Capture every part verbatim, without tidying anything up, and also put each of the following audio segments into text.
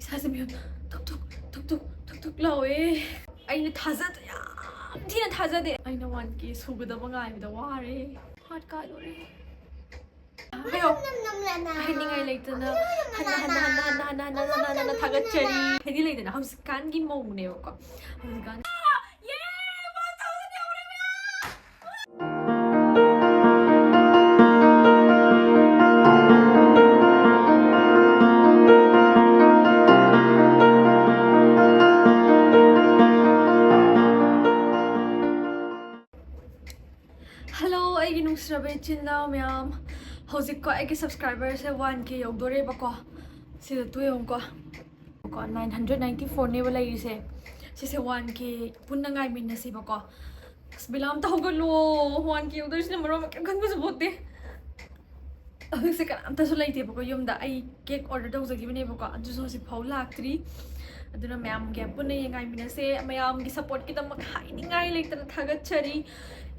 ꯏꯁꯥꯁꯦ ꯃꯤꯍꯨꯟ ꯊꯨꯛ ꯊꯨꯛ ꯊꯨꯛ ꯊꯨꯛ ꯊꯨꯛ ꯊꯨꯛ ꯂꯥꯎꯋꯦ꯫ ꯑꯩꯅ ꯊꯥꯖꯗ ꯌꯥꯝ ꯊꯤꯅ ꯊꯥꯖꯗꯦ꯫ ꯑꯩꯅ ꯋꯥꯟ ꯀꯦ ꯁꯨꯒꯗꯕ ꯉꯥꯏꯕꯗ ꯋꯥꯔꯦ꯫ ꯍꯥꯔꯠ ꯀꯥꯏꯗꯣꯔꯦ꯫ ꯍꯥꯏꯌꯣ꯫ ꯍꯥꯏꯅꯤꯡꯉꯥꯏ ꯂꯩꯇꯅ ꯍꯟꯅ ꯍꯟꯅ ꯍꯟꯅ ꯍꯟꯅ ꯍꯟꯅ ꯍꯟꯅ ꯍꯟꯅ ꯍꯟꯅ ꯊꯥꯒꯠꯆꯔꯤ꯫ ꯍꯥꯏꯗꯤ ꯂꯩꯗꯅ ꯍꯧꯖꯤꯛꯀꯥꯟꯒꯤ ꯃꯧꯅꯦꯕꯀꯣ꯫ ꯍꯧꯖꯤꯛꯀꯥꯟ ꯍꯜꯂꯣ ꯑꯩꯒꯤ ꯅꯨꯡꯁꯤꯔꯕ ꯏꯆꯤꯟ ꯏꯅꯥꯎ ꯃꯌꯥꯝ, ꯍꯧꯖꯤꯛꯀꯣ ꯑꯩꯒꯤ ꯁꯕꯁꯀ꯭ꯔꯥꯏꯕꯔꯁꯦ ꯋꯥꯟ ꯀꯦ ꯌꯧꯗꯣꯔꯦꯕꯀꯣ꯫ ꯁꯤꯗ ꯇꯨ ꯌꯦꯡꯉꯨꯀꯣ꯫ ꯀꯣ ꯅꯥꯏꯟ ꯍꯟꯗ꯭ꯔꯦꯠ ꯅꯥꯏꯟꯇꯤ ꯐꯣꯔꯅꯦꯕ ꯂꯩꯔꯤꯁꯦ꯫ ꯁꯤꯁꯦ ꯋꯥꯟ ꯀꯦ ꯄꯨꯟꯅ ꯉꯥꯏꯃꯤꯟꯅꯁꯤꯕꯀꯣ꯫ ꯑꯁ ꯕꯦꯂꯥ ꯑꯝꯇ ꯍꯧꯒꯠꯂꯣ꯫ ꯋꯥꯟ ꯀꯦ ꯌꯧꯗꯣꯔꯤꯁꯤꯅ ꯃꯔꯣꯟ ꯑꯃ ꯀꯩꯝ ꯈꯟꯕꯁꯨ ꯄꯣꯠꯇꯦ꯫ ꯍꯧꯖꯤꯛꯁꯦ ꯀꯅꯥꯝꯇꯁꯨ ꯂꯩꯇꯦꯕꯀꯣ ꯌꯨꯝꯗ꯫ ꯑꯩ ꯀꯦꯛ ꯑꯣꯔꯗꯔ ꯇꯧꯖꯈꯤꯕꯅꯦꯕꯀꯣ, ꯑꯗꯨꯁꯨ ꯍꯧꯖꯤꯛꯐꯥꯎ ꯂꯥꯛꯇ꯭ꯔꯤ꯫ ꯑꯗꯨꯅ ꯃꯌꯥꯝꯒꯤ ꯄꯨꯟꯅ ꯌꯦꯡꯉꯥꯏꯃꯤꯟꯅꯁꯦ꯫ ꯃꯌꯥꯝꯒꯤ ꯁꯞꯄꯣꯔꯠꯀꯤꯗꯃꯛ ꯍꯥꯏꯅꯤꯡꯉꯥꯏ ꯂꯩꯇꯅ ꯊꯥꯒꯠꯆꯔꯤ꯫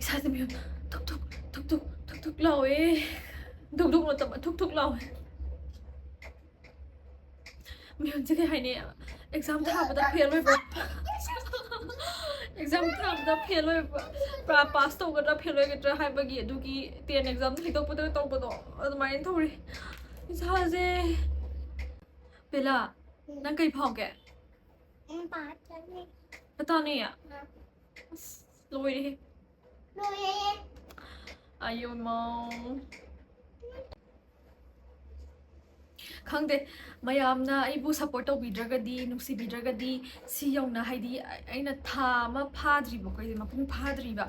ꯏꯁꯥꯁꯦ ꯃꯤꯍꯨꯟ ꯊꯨꯛ ꯊꯨꯛ ꯊꯨꯛ ꯊꯨꯛ ꯊꯨꯛ ꯊꯨꯛ ꯂꯥꯎꯋꯦ꯫ ꯗꯨꯛ ꯗꯨꯛ ꯅꯠꯇꯕ ꯊꯨꯛ ꯊꯨꯛ ꯂꯥꯎꯋꯦ꯫ ꯃꯤꯍꯨꯟꯁꯦ ꯀꯩ ꯍꯥꯏꯅꯤ, ꯑꯦꯛꯖꯥꯝ ꯊꯥꯕꯗ ꯐꯦꯜ ꯑꯣꯏꯕ, ꯑꯦꯛꯖꯥꯝ ꯊꯥꯕꯗ ꯐꯦꯜ ꯑꯣꯏꯕ, ꯄꯥꯁ ꯇꯧꯒꯗ꯭ꯔꯥ ꯐꯦꯜ ꯑꯣꯏꯒꯗ꯭ꯔꯥ ꯍꯥꯏꯕꯒꯤ ꯑꯗꯨꯒꯤ ꯇꯦꯟ ꯑꯦꯛꯖꯥꯝ ꯍꯩꯗꯣꯛꯄꯗ ꯇꯧꯕꯗꯣ ꯑꯗꯨꯃꯥꯏꯅ ꯇꯧꯔꯤ ꯏꯁꯥꯁꯦ꯫ ꯕꯦꯂꯥ, ꯅꯪ ꯀꯩ ꯐꯥꯎꯒꯦ? ꯎꯝ, ꯄꯥꯠ ꯆꯠꯂꯦ꯫ ꯄꯇꯥꯅꯤꯌꯥ? ꯑꯥ꯫ ꯑꯁ, ꯂꯣꯏꯔꯦꯍꯦ꯫ ꯂꯣꯏꯔꯦꯍꯦ꯫ ꯑꯌꯣ ꯃꯥꯎ꯫ ꯈꯪꯗꯦ, ꯃꯌꯥꯝꯅ ꯑꯩꯕꯨ ꯁꯞꯄꯣꯔꯠ ꯇꯧꯕꯤꯗ꯭ꯔꯒꯗꯤ, ꯅꯨꯡꯁꯤꯕꯤꯗ꯭ꯔꯒꯗꯤ, ꯁꯤ ꯌꯧꯅ, ꯍꯥꯏꯗꯤ, ꯑꯩꯅ ꯊꯥ ꯑꯃ ꯐꯥꯗ꯭ꯔꯤꯕꯀꯣ, ꯑꯩꯁꯦ ꯃꯄꯨꯡ ꯐꯥꯗ꯭ꯔꯤꯕ꯫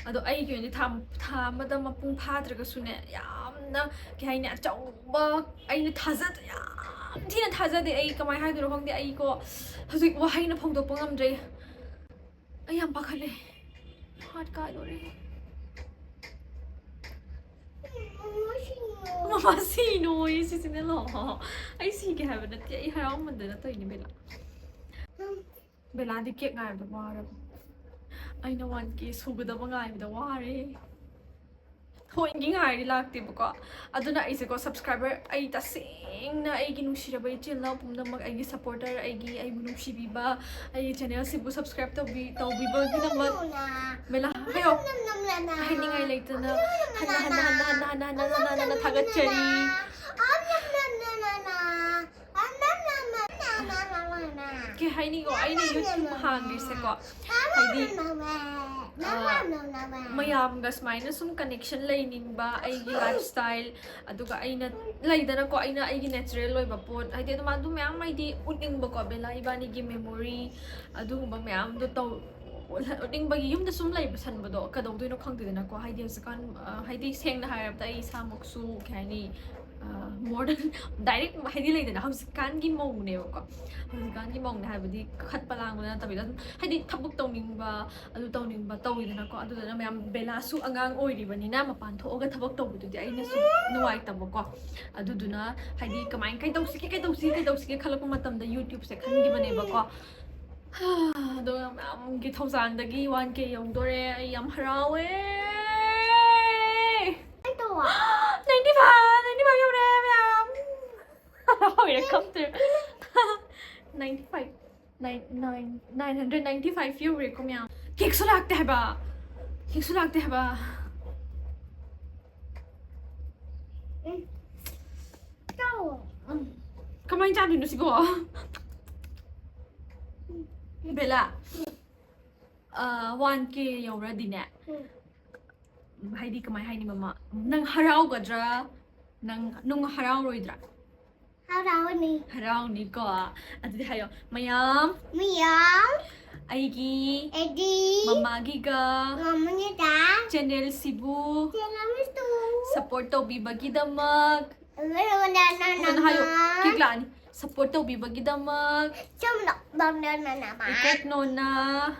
ꯑꯗꯣ ꯑꯩꯒꯤ ꯑꯣꯏꯅꯗꯤ ꯊꯥ, ꯊꯥ ꯑꯃꯗ ꯃꯄꯨꯡ ꯐꯥꯗ꯭ꯔꯒꯁꯨꯅꯦ, ꯌꯥꯝꯅ, ꯀꯩ ꯍꯥꯏꯅꯤ, ꯑꯆꯧꯕ, ꯑꯩꯅ ꯊꯥꯖꯗ-, ꯌꯥꯝ ꯊꯤꯅ ꯊꯥꯖꯗꯦ꯫ ꯑꯩ ꯀꯃꯥꯏꯅ ꯍꯥꯏꯗꯣꯏꯅꯣ ꯈꯪꯗꯦ꯫ ꯑꯩꯀꯣ, ꯍꯧꯖꯤꯛ ꯋꯥꯍꯩꯅ ꯐꯣꯡꯗꯣꯛꯄ ꯉꯝꯗ꯭ꯔꯦ꯫ ꯑꯩ ꯌꯥꯝ ꯄꯥꯈꯠꯂꯦ꯫ ꯍꯥꯔꯠ ꯀꯥꯏꯗꯣꯔꯦ꯫ ꯃꯃꯥ ꯁꯤꯅꯣꯌꯦ ꯁꯤꯁꯤꯅ ꯂꯣ꯫ ꯑꯩ ꯁꯤꯒꯦ ꯍꯥꯏꯕ ꯅꯠꯇꯦ, ꯑꯩ ꯍꯔꯥꯎꯃꯟꯗꯅ ꯇꯧꯔꯤꯅꯦ ꯕꯦꯂꯥ꯫ ꯕꯦꯂꯥꯗꯤ ꯀꯦꯛ ꯉꯥꯏꯕꯗ ꯋꯥꯔꯕ꯫ ꯑꯩꯅ ꯋꯥꯟ ꯀꯦ ꯁꯨꯒꯗꯕ ꯉꯥꯏꯕꯗ ꯋꯥꯔꯦ꯫ ꯄꯣꯏꯟꯒꯤ ꯉꯥꯏꯔꯤ ꯂꯥꯛꯇꯦꯕꯀꯣ꯫ ꯑꯗꯨꯅ ꯑꯩꯁꯦꯀꯣ, ꯁꯕꯁꯀ꯭ꯔꯥꯏꯕꯔ, ꯑꯩ ꯇꯁꯦꯡꯅ ꯑꯩꯒꯤ ꯅꯨꯡꯁꯤꯔꯕ ꯏꯆꯤꯜ ꯏꯅꯥꯎ ꯄꯨꯝꯅꯃꯛ, ꯑꯩꯒꯤ ꯁꯞꯄꯣꯔꯇꯔ, ꯑꯩꯒꯤ, ꯑꯩꯕꯨ ꯅꯨꯡꯁꯤꯕꯤꯕ, ꯑꯩꯒꯤ ꯆꯦꯅꯦꯜꯁꯤꯕꯨ ꯁꯕꯁꯀ꯭ꯔꯥꯏꯕ ꯇꯧꯕꯤ ꯇꯧꯕꯤꯕꯒꯤꯗꯃꯛ, ꯕꯦꯂꯥ, ꯍꯥꯏꯌꯣ꯫ ꯍꯥꯏꯅꯤꯡꯉꯥꯏ ꯂꯩꯇꯅ ꯍꯟꯅ ꯍꯟꯅ ꯍꯟꯅ ꯍꯟꯅ ꯍꯟꯅ ꯍꯟꯅ ꯍꯟꯅ ꯍꯟꯅ ꯊꯥꯒꯠꯆꯔꯤ꯫ ꯀꯩ ꯍꯥꯏꯅꯤꯀꯣ, ꯑꯩꯅ ꯌꯨꯇ꯭ꯌꯨꯕ ꯍꯥꯡꯗ꯭ꯔꯤꯁꯦꯀꯣ, ꯍꯥꯏꯗꯤ, ꯑ, ꯃꯌꯥꯝꯒ ꯁꯨꯃꯥꯏꯅ ꯁꯨꯝ ꯀꯅꯦꯛꯁꯟ ꯂꯩꯅꯤꯡꯕ, ꯑꯩꯒꯤ ꯂꯥꯏꯐ ꯁ꯭ꯇꯥꯏꯜ, ꯑꯗꯨꯒ ꯑꯩꯅ, ꯂꯩꯗꯅꯀꯣ, ꯑꯩꯅ ꯑꯩꯒꯤ ꯅꯦꯆꯔꯦꯜ ꯑꯣꯏꯕ ꯄꯣꯠ, ꯍꯥꯏꯗꯤ, ꯑꯗꯨꯝ, ꯑꯗꯨ ꯃꯌꯥꯝ, ꯍꯥꯏꯗꯤ, ꯎꯠꯅꯤꯡꯕꯀꯣ, ꯕꯦꯂꯥ ꯏꯕꯥꯅꯤꯒꯤ ꯃꯦꯃꯣꯔꯤ, ꯑꯗꯨꯒꯨꯝꯕ ꯃꯌꯥꯝꯗꯣ ꯇꯧ ꯎꯠꯅꯤꯡꯕꯒꯤ꯫ ꯌꯨꯝꯗ ꯁꯨꯝ ꯂꯩꯕ ꯁꯟꯕꯗꯣ ꯀꯩꯗꯧꯗꯣꯏꯅꯣ ꯈꯪꯗꯦꯗꯅꯀꯣ꯫ ꯍꯥꯏꯗꯤ ꯍꯧꯖꯤꯛꯀꯥꯟ, ꯑ, ꯍꯥꯏꯗꯤ ꯁꯦꯡꯅ ꯍꯥꯏꯔꯕꯗ ꯑꯩ ꯏꯁꯥꯃꯛꯁꯨ, ꯀꯩ ꯍꯥꯏꯅꯤ, ꯑ, ꯃꯣꯗꯔꯟ ꯗꯥꯏꯔꯦꯛ, ꯍꯥꯏꯗꯤ ꯂꯩꯗꯅ, ꯍꯧꯖꯤꯛꯀꯥꯟꯒꯤ ꯃꯧꯅꯦꯕꯀꯣ꯫ ꯍꯧꯖꯤꯛꯀꯥꯟꯒꯤ ꯃꯧꯅꯦ ꯍꯥꯏꯕꯗꯤ ꯈꯠꯄ ꯂꯥꯡꯕ ꯅꯠꯇꯕꯤꯗ, ꯑꯗꯨꯝ ꯍꯥꯏꯗꯤ ꯊꯕꯛ ꯇꯧꯅꯤꯡꯕ, ꯑꯗꯨ ꯇꯧꯅꯤꯡꯕ ꯇꯧꯋꯤꯗꯅꯀꯣ꯫ ꯑꯗꯨꯗꯨꯅ ꯃꯌꯥꯝ, ꯕꯦꯂꯥꯁꯨ ꯑꯉꯥꯡ ꯑꯣꯏꯔꯤꯕꯅꯤꯅ ꯃꯄꯥꯟ ꯊꯣꯛꯑꯒ ꯊꯕꯛ ꯇꯧꯕꯗꯨꯗꯤ ꯑꯩꯅꯁꯨ ꯅꯨꯡꯉꯥꯏꯇꯕꯀꯣ꯫ ꯑꯗꯨꯗꯨꯅ ꯍꯥꯏꯗꯤ ꯀꯃꯥꯏꯅ, ꯀꯩꯗꯧꯁꯤꯒꯦ, ꯀꯩꯗꯧꯁꯤꯒꯦ, ꯀꯩꯗꯧꯁꯤꯒꯦ ꯈꯜꯂꯛꯄ ꯃꯇꯝꯗ YouTubeꯁꯦ ꯈꯟꯈꯤꯕꯅꯦꯕꯀꯣ꯫ ꯑꯗꯣ ꯃꯌꯥꯝꯒꯤ ꯊꯧꯖꯥꯜꯗꯒꯤ one K ꯌꯧꯗꯣꯔꯦ꯫ ꯑꯩ ꯌꯥꯝ ꯍꯔꯥꯎꯋꯦ꯫ Ninety five, ninety five ꯌꯧꯔꯦ ꯃꯌꯥꯝ꯫ ꯍꯔꯥꯎꯋꯦ ꯈꯪꯗ꯭ꯔꯦ꯫ Ninety five, nine, nine, nine hundred ninety five ꯌꯧꯔꯦꯀꯣ ꯃꯌꯥꯝ꯫ ꯀꯦꯛꯁꯨ ꯂꯥꯛꯇꯦ ꯍꯥꯏꯕ꯫ ꯀꯦꯛꯁꯨ ꯂꯥꯛꯇꯦ ꯍꯥꯏꯕ꯫ ꯎꯝ꯫ ꯀꯃꯥꯏꯅ ꯆꯥꯗꯣꯏꯅꯣ ꯁꯤꯕꯣ? ꯕꯦꯂꯥ, ꯑ, one K ꯌꯧꯔꯗꯤꯅꯦ, ꯎꯝ꯫ ꯍꯥꯏꯗꯤ, ꯀꯃꯥꯏ ꯍꯥꯏꯅꯤ, ꯃꯃꯥ? ꯅꯪ ꯍꯔꯥꯎꯒꯗ꯭ꯔꯥ? ꯅꯪ, ꯅꯨꯡ ꯍꯔꯥꯎꯔꯣꯏꯗ꯭ꯔꯥ? ꯍꯔꯥꯎꯅꯤ꯫ ꯍꯔꯥꯎꯅꯤꯀꯣ꯫ ꯑꯗꯨꯗꯤ ꯍꯥꯏꯌꯣ, ꯃꯌꯥꯝ꯫ ꯃꯌꯥꯝ꯫ ꯑꯩꯒꯤ꯫ ꯑꯩꯒꯤ꯫ ꯃꯃꯥꯒꯤꯒ꯫ ꯃꯃꯥꯒꯤꯒ꯫ ꯆꯦꯅꯦꯜꯁꯤꯕꯨ꯫ ꯆꯦꯅꯦꯜꯁꯤꯕꯨ꯫ ꯁꯞꯄꯣꯔꯠ ꯇꯧꯕꯤꯕꯒꯤꯗꯃꯛ꯫ ꯐꯖꯅ ꯍꯥꯏꯌꯣ, ꯀꯦꯛ ꯂꯥꯛꯑꯅꯤ꯫ ꯁꯞꯄꯣꯔꯠ ꯇꯧꯕꯤꯕꯒꯤꯗꯃꯛ꯫ ꯏꯀꯣꯛꯅꯣꯅ꯫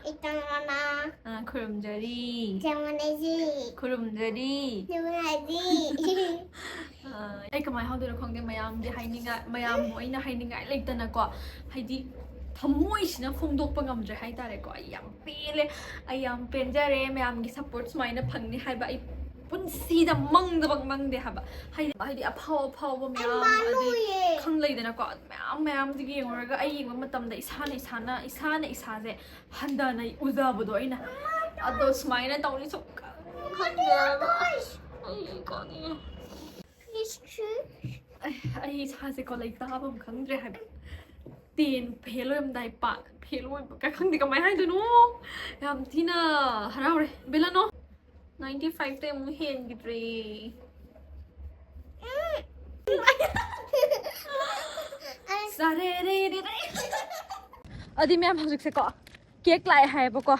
ꯏꯀꯣꯛꯅꯣꯅ꯫ ꯑ, ꯈꯨꯔꯨꯝꯖꯔꯤ꯫ ꯈꯨꯔꯨꯝꯖꯔꯤ꯫ ꯈꯨꯔꯨꯝꯖꯔꯤ꯫ ꯈꯨꯔꯨꯝꯖꯔꯤ꯫ ꯑ, ꯑꯩ ꯀꯃꯥꯏꯅ ꯍꯧꯗꯣꯏꯅꯣ ꯈꯪꯗꯦ꯫ ꯃꯌꯥꯝꯗꯤ ꯍꯥꯏꯅꯤꯡꯉꯥꯏ, ꯃꯌꯥꯝꯕꯨ ꯑꯩꯅ ꯍꯥꯏꯅꯤꯡꯉꯥꯏ ꯂꯩꯇꯅꯀꯣ, ꯍꯥꯏꯗꯤ ꯊꯃꯣꯏꯁꯤꯅ ꯐꯣꯡꯗꯣꯛꯄ ꯉꯝꯗ꯭ꯔꯦ ꯍꯥꯏꯇꯥꯔꯦꯀꯣ꯫ ꯑꯩ ꯌꯥꯝ ꯄꯦꯜꯂꯦ, ꯑꯩ ꯌꯥꯝ ꯄꯦꯟꯖꯔꯦ꯫ ꯃꯌꯥꯝꯒꯤ ꯁꯞꯄꯣꯔꯠ ꯁꯨꯃꯥꯏꯅ ꯐꯪꯅꯤ ꯍꯥꯏꯕ ꯑꯩ ꯄꯨꯟꯁꯤꯗ ꯃꯪꯗꯕ ꯃꯪꯗꯦ ꯍꯥꯏꯕ꯫ ꯍꯥꯏꯗꯤ, ꯍꯥꯏꯗꯤ ꯑꯐꯥꯎ ꯑꯐꯥꯎꯕ ꯃꯌꯥꯝ, ꯑꯗꯩ ꯈꯪ ꯂꯩꯗꯅꯀꯣ, ꯃꯌꯥꯝ ꯃꯌꯥꯝꯁꯤꯒꯤ ꯌꯦꯡꯉꯨꯔꯒ ꯑꯩ ꯌꯦꯡꯕ ꯃꯇꯝꯗ ꯏꯁꯥꯅ, ꯏꯁꯥꯅ, ꯏꯁꯥꯅ ꯏꯁꯥꯁꯦ ꯍꯟꯊꯅ ꯎꯖꯕꯗꯣ ꯑꯩꯅ꯫ ꯑꯗꯣ ꯁꯨꯃꯥꯏꯅ ꯇꯧꯅꯤ ꯁꯨꯝ ꯈꯪꯗꯦ ꯍꯥꯏꯕ꯫ ꯑꯩ ꯀꯣꯟꯅꯤ꯫ ꯑꯩ, ꯑꯩ ꯏꯁꯥꯁꯦꯀꯣ ꯂꯩꯇꯥꯕ ꯑꯃ ꯈꯪꯗ꯭ꯔꯦ ꯍꯥꯏꯕ꯫ ꯇꯦꯟ ꯐꯦꯜ ꯑꯣꯏꯔꯝꯗꯥꯏ ꯄꯥꯛ ꯐꯦꯜ ꯑꯣꯏꯕ ꯀ-, ꯈꯪꯗꯦ ꯀꯃꯥꯏꯅ ꯍꯥꯏꯗꯣꯏꯅꯣ꯫ ꯌꯥꯝ ꯊꯤꯅ ꯍꯔꯥꯎꯔꯦ꯫ ꯕꯦꯂꯥꯅꯣ, ꯅꯥꯏꯟꯇꯤ ꯐꯥꯏꯚꯇꯩ ꯑꯃꯨꯛ ꯍꯦꯟꯈꯤꯗ꯭ꯔꯦ꯫ ꯆꯥꯔꯦ, ꯔꯦ, ꯔꯦ, ꯔꯦ꯫ ꯑꯗꯨꯗꯤ ꯃꯌꯥꯝ ꯍꯧꯖꯤꯛꯁꯦꯀꯣ ꯀꯦꯛ ꯂꯥꯛꯑꯦ ꯍꯥꯏꯌꯦꯕꯀꯣ꯫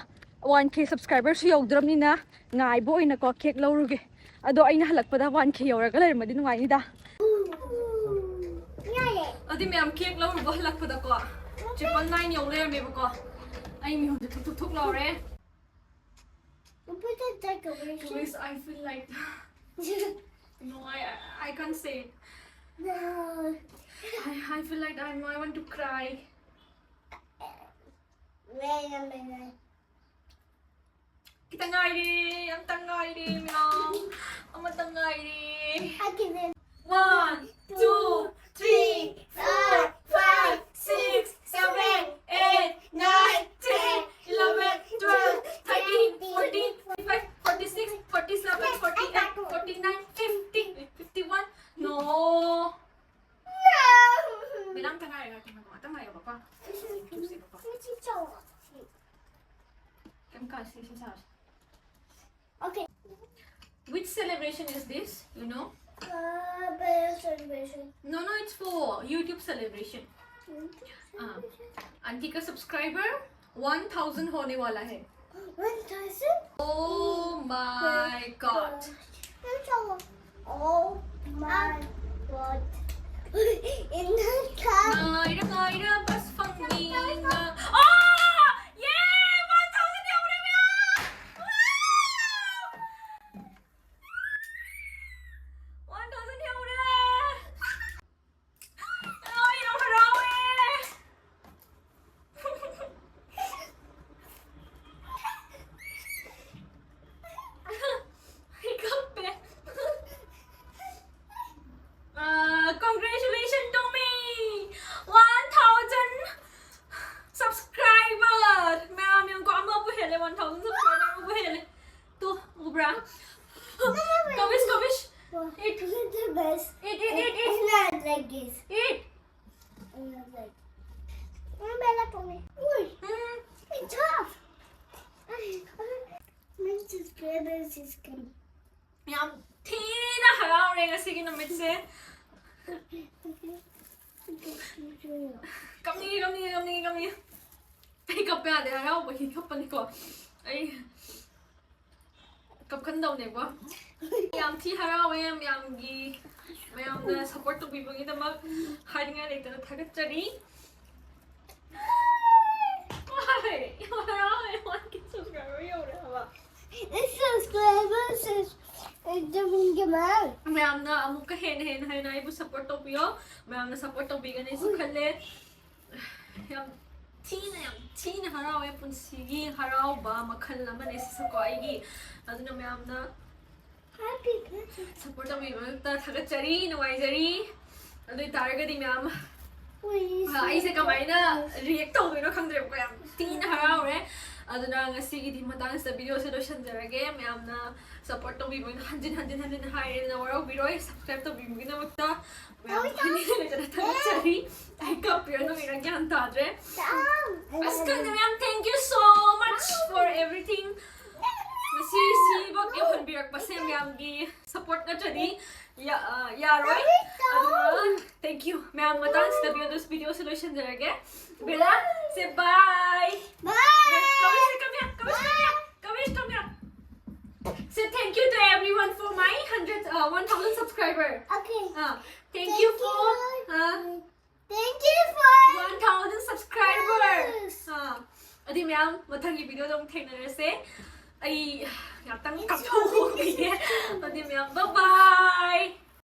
ꯋꯥꯟ ꯀꯦ ꯁꯕꯁꯀ꯭ꯔꯥꯏꯕꯔꯁꯨ ꯌꯧꯗ꯭ꯔꯕꯅꯤꯅ ꯉꯥꯏꯕ ꯑꯣꯏꯅꯀꯣ ꯀꯦꯛ ꯂꯧꯔꯨꯒꯦ꯫ ꯑꯗꯣ ꯑꯩꯅ ꯍꯜꯂꯛꯄꯗ ꯋꯥꯟ ꯀꯦ ꯌꯧꯔꯒ ꯂꯩꯔꯝꯃꯗꯤ ꯅꯨꯡꯉꯥꯏꯅꯤꯗ꯫ ꯑꯗꯨꯗꯤ ꯃꯌꯥꯝ ꯀꯦꯛ ꯂꯧꯔꯨꯕ ꯍꯜꯂꯛꯄꯗꯀꯣ ꯇ꯭ꯔꯤꯄꯜ ꯅꯥꯏꯟ ꯌꯧ ꯂꯩꯔꯝꯃꯦꯕꯀꯣ꯫ ꯑꯩ ꯃꯤꯍꯨꯟꯁꯦ ꯊꯨꯛ ꯊꯨꯛ ꯊꯨꯛ ꯂꯥꯎꯔꯦ꯫ Guys, I feel like no, I, I, I can't say it. I, I feel like I'm, I want to cry. Wait a minute. ꯈꯤꯇꯪ ꯉꯥꯏꯔꯦ, ꯑꯃꯇꯪ ꯉꯥꯏꯔꯦ, ꯃꯌꯥꯝ꯫ ꯑꯃꯇꯪ ꯉꯥꯏꯔꯦ꯫ One, two, three, four, five, six, seven, eight, nine, ten, eleven, twelve, thirteen, fourteen, forty-five, forty-six, forty-seven, forty-eight, forty-nine, fifty, fifty-one. No. Bela ꯑꯃꯇ ꯉꯥꯏꯔꯦ, ꯉꯥꯏꯈꯣ, ꯉꯥꯏꯈꯣ, ꯉꯥꯛꯇꯪ ꯉꯥꯏꯌꯣꯕꯀꯣ꯫ ꯀꯩꯝ ꯀꯥꯏꯗꯦ, ꯁꯤ ꯁꯥꯔꯁꯤ꯫ Okay. Which celebration is this? You know? Uh, celebration. No, no, it's for YouTube celebration. YouTube celebration? Aunty का subscriber one thousand होने वाला है। One thousand? Oh my God. Oh my God. In the car. ꯉꯥꯏꯔ ꯉꯥꯏꯔ bus ꯐꯪꯅꯤꯡꯅ꯫ ꯑꯥ! ꯌꯦ! One thousand ꯌꯧꯔꯦ, ꯃꯌꯥꯝ! One thousand ꯌꯧꯔꯦ! ꯑꯩ ꯌꯥꯝ ꯍꯔꯥꯎꯋꯦ! ꯑꯩ ꯀꯞ-, Ui, it's tough. My subscribers is coming. ꯌꯥꯝ ꯊꯤꯅ ꯍꯔꯥꯎꯔꯦ ꯉꯁꯤꯒꯤ ꯅꯨꯃꯤꯠꯁꯦ꯫ ꯀꯞꯅꯤꯡꯉꯦ, ꯀꯞꯅꯤꯡꯉꯦ, ꯀꯞꯅꯤꯡꯉꯦ, ꯀꯞꯅꯤꯡꯉꯦ꯫ ꯑꯩ ꯀꯞꯄ ꯌꯥꯗꯦ, ꯍꯔꯥꯎꯕꯒꯤ ꯀꯞꯄꯅꯤꯀꯣ꯫ ꯑꯩ ꯀꯞꯀꯟꯗꯧꯅꯦꯀꯣ꯫ ꯌꯥꯝ ꯊꯤ ꯍꯔꯥꯎꯋꯦ ꯃꯌꯥꯝꯒꯤ, ꯃꯌꯥꯝꯅ support ꯇꯧꯕꯤꯕꯒꯤꯗꯃꯛ ꯍꯥꯏꯅꯤꯡꯉꯥꯏ ꯂꯩꯇꯅ ꯊꯥꯒꯠꯆꯔꯤ꯫ ꯋꯥꯏ! ꯌꯥꯝ ꯍꯔꯥꯎꯋꯦ, one K subscriber ꯌꯧꯔꯦ ꯍꯥꯏꯕ꯫ Subscribers is the main demand. ꯃꯌꯥꯝꯅ ꯑꯃꯨꯛꯀ ꯍꯦꯟꯅ ꯍꯦꯟꯅ ꯍꯦꯟꯅ ꯑꯩꯕꯨ support ꯇꯧꯕꯤꯌꯣ꯫ ꯃꯌꯥꯝꯅ support ꯇꯧꯕꯤꯒꯅꯤꯁꯨ ꯈꯜꯂꯦ꯫ ꯌꯥꯝ ꯊꯤꯅ, ꯌꯥꯝ ꯊꯤꯅ ꯍꯔꯥꯎꯋꯦ꯫ ꯄꯨꯟꯁꯤꯒꯤ ꯍꯔꯥꯎꯕ ꯃꯈꯜ ꯑꯃꯅꯦ ꯁꯤꯁꯨꯀꯣ ꯑꯩꯒꯤ꯫ ꯑꯗꯨꯅ ꯃꯌꯥꯝꯅ support ꯇꯧꯕꯤꯕꯗ ꯊꯥꯒꯠꯆꯔꯤ, ꯅꯨꯡꯉꯥꯏꯖꯔꯤ꯫ ꯑꯗꯨ ꯑꯣꯏꯇꯥꯔꯒꯗꯤ ꯃꯌꯥꯝ, ꯑ, ꯑꯩꯁꯦ ꯀꯃꯥꯏꯅ react ꯇꯧꯗꯣꯏꯅꯣ ꯈꯪꯗ꯭ꯔꯦꯕꯀꯣ, ꯌꯥꯝ ꯊꯤꯅ ꯍꯔꯥꯎꯔꯦ꯫ ꯑꯗꯨꯅ ꯉꯁꯤꯒꯤꯗꯤ ꯃꯇꯥꯡꯁꯤꯗ video ꯁꯦ ꯂꯣꯏꯁꯤꯟꯖꯔꯒꯦ꯫ ꯃꯌꯥꯝꯅ support ꯇꯧꯕꯤꯕꯒꯤ ꯍꯟꯖꯤꯟ ꯍꯟꯖꯤꯟ ꯍꯟꯖꯤꯟ ꯍꯥꯏꯔꯦ, ꯑꯗꯨꯅ ꯋꯥꯔꯧꯕꯤꯔꯣꯏ꯫ Subscribe ꯇꯧꯕꯤꯕꯒꯤꯗꯃꯛꯇ ꯃꯌꯥꯝ ꯊꯥꯒꯠꯆꯔꯤ꯫ ꯑꯩ ꯀꯞꯄꯤꯔ ꯅꯣꯛꯏꯔ ꯒ꯭ꯌꯥꯟ ꯇꯥꯗ꯭ꯔꯦ꯫ ꯑꯁ, ꯈꯪꯗꯦ ꯃꯌꯥꯝ, thank you so much for everything꯫ ꯉꯁꯤ ꯁꯤꯐꯥꯎ ꯌꯧꯍꯟꯕꯤꯔꯛꯄꯁꯦ ꯃꯌꯥꯝꯒꯤ support ꯅꯠꯇ꯭ꯔꯗꯤ ꯌꯥ-, ꯑ, ꯌꯥꯔꯣꯏ꯫ ꯑꯗꯨꯅ thank you꯫ ꯃꯌꯥꯝ, ꯃꯇꯥꯡꯁꯤꯗ video, video ꯁꯦ ꯂꯣꯏꯁꯤꯟꯖꯔꯒꯦ꯫ Bella, say bye. Bye. Kavish, come here. Kavish, come here. Kavish, come here. Say thank you to everyone for my hundred, uh, one thousand subscriber. Okay. Uh, thank you for, uh, thank you for one thousand subscribers. Uh, ꯑꯗꯨꯗꯤ ꯃꯌꯥꯝ, ꯃꯊꯪꯒꯤ video ꯗ ꯑꯃꯨꯛ ꯊꯦꯡꯅꯔꯁꯦ꯫ ꯑꯩ ꯉꯥꯛꯇꯪ ꯀꯥꯞꯊꯣꯛꯈꯤꯒꯦ꯫ ꯑꯗꯨꯗꯤ ꯃꯌꯥꯝ, bye bye.